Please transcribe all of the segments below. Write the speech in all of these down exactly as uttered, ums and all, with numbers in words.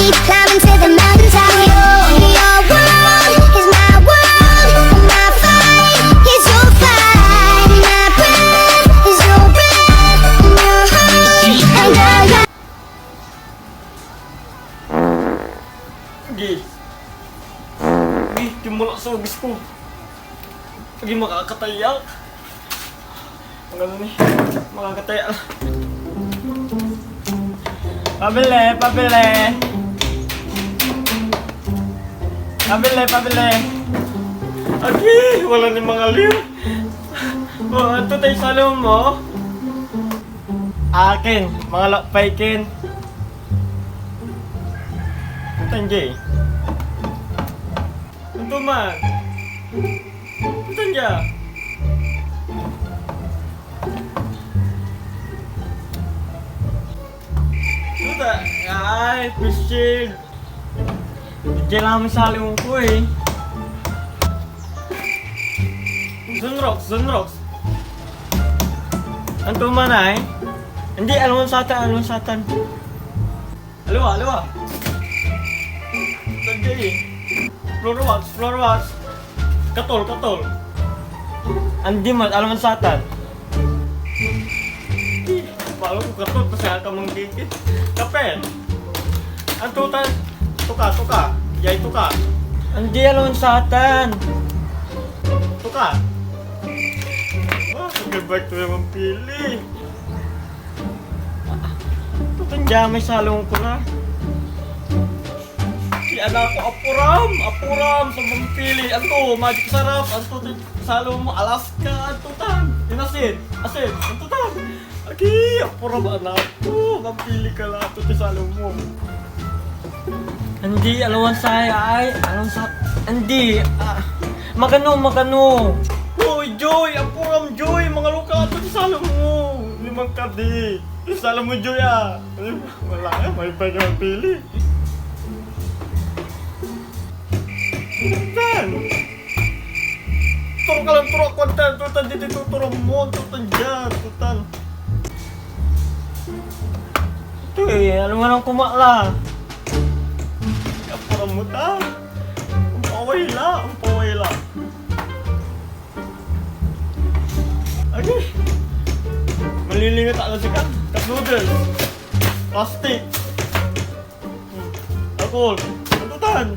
Climbing to the mountaintop. Your, your world is my world, and my fight is your fight. My breath is your breath, and your heart, and your life. Agi. Agi, timulak so ugis ko. Agi, makakatayak. Ang ano ni? Makakatayak. Pabili, pabili. Pabili, pabili. Agi, wala ni mangaliw. Oh, anto tay salom mo? Akin, mga lakpay kin. Anto yan, Jay? Anto man? Anto yan, Jay? Puta, ay, face shield. Kailangan mo sa aliwan ko eh. Sunrox, Sunrox. Anto man ay? Hindi, aliwan satan, aliwan satan. Aliwa, aliwa. Tagdi. Floor wax, floor wax. Katol, katol. Andi man, aliwan satan. Balo ko katol, pasal ka manggigit. Kape. Anto tan? Tuka, tuka. Yay tuka. Andi, aliwan satan. Tuka. Ah, nag-bike to yung pili. Anto tan dia may salong ko na. Si anak ko, apuram, apuram, sa mampili. Anto, Magic Sarap, anto, salong mo, Alaska, anto tan. Inasin, asin, anto tan. Agi, apuram, anak ko, mampili ka la, anto, ti salong mo. Andi, aliwan saya, ay, aliwan sa, andi, ah, magano, magano. Hoy, Joy, apuram, Joy, mangalo ka, anto, ti salong mo. Limang kadi. Ti salong mo, Joy, ah. Wala, eh, may iba ka pili. Tan. Turo ka lang, turo ako, tan, tutan, di, di, tuturo mo, tutan, dyan, tutan. Ito eh, ano nga nang kumakla? Kapura mo, tan. Ang paway la, ang paway la. Agi. Malilingat ako sa kan. Cup noodles. Plastic. Hmm. Alcohol. Anto tan?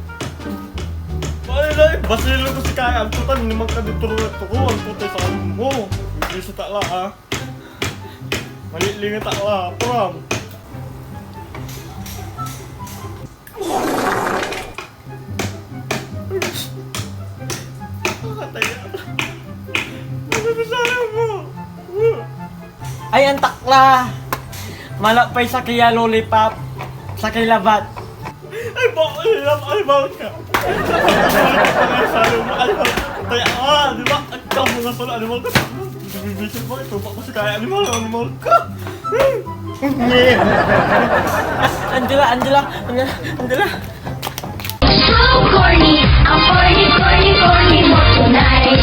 Ay, ay, basilyo ko si Kaya. Anto tan? Ni magkadituro ito ko. Anto tan sa mo? Bisa ta la, ah. Malilingat ako, ah. Pram. Nakakataya. Ano ba sana mo? Ay, antak la! Malapay sakey a lollipop, sakey labat. Ay, ba-, ay, ay, ay, bawal ka. Ay, salo mo, ay, bawal. Kaya, ah, di ba? Ang tamo na pala, animal ka. Bibisip mo, ito pa ko si Kaya, animal, animal ka. Angela, Angela, Angela, Angela. So corny, ang corny, corny, corny mo tonight.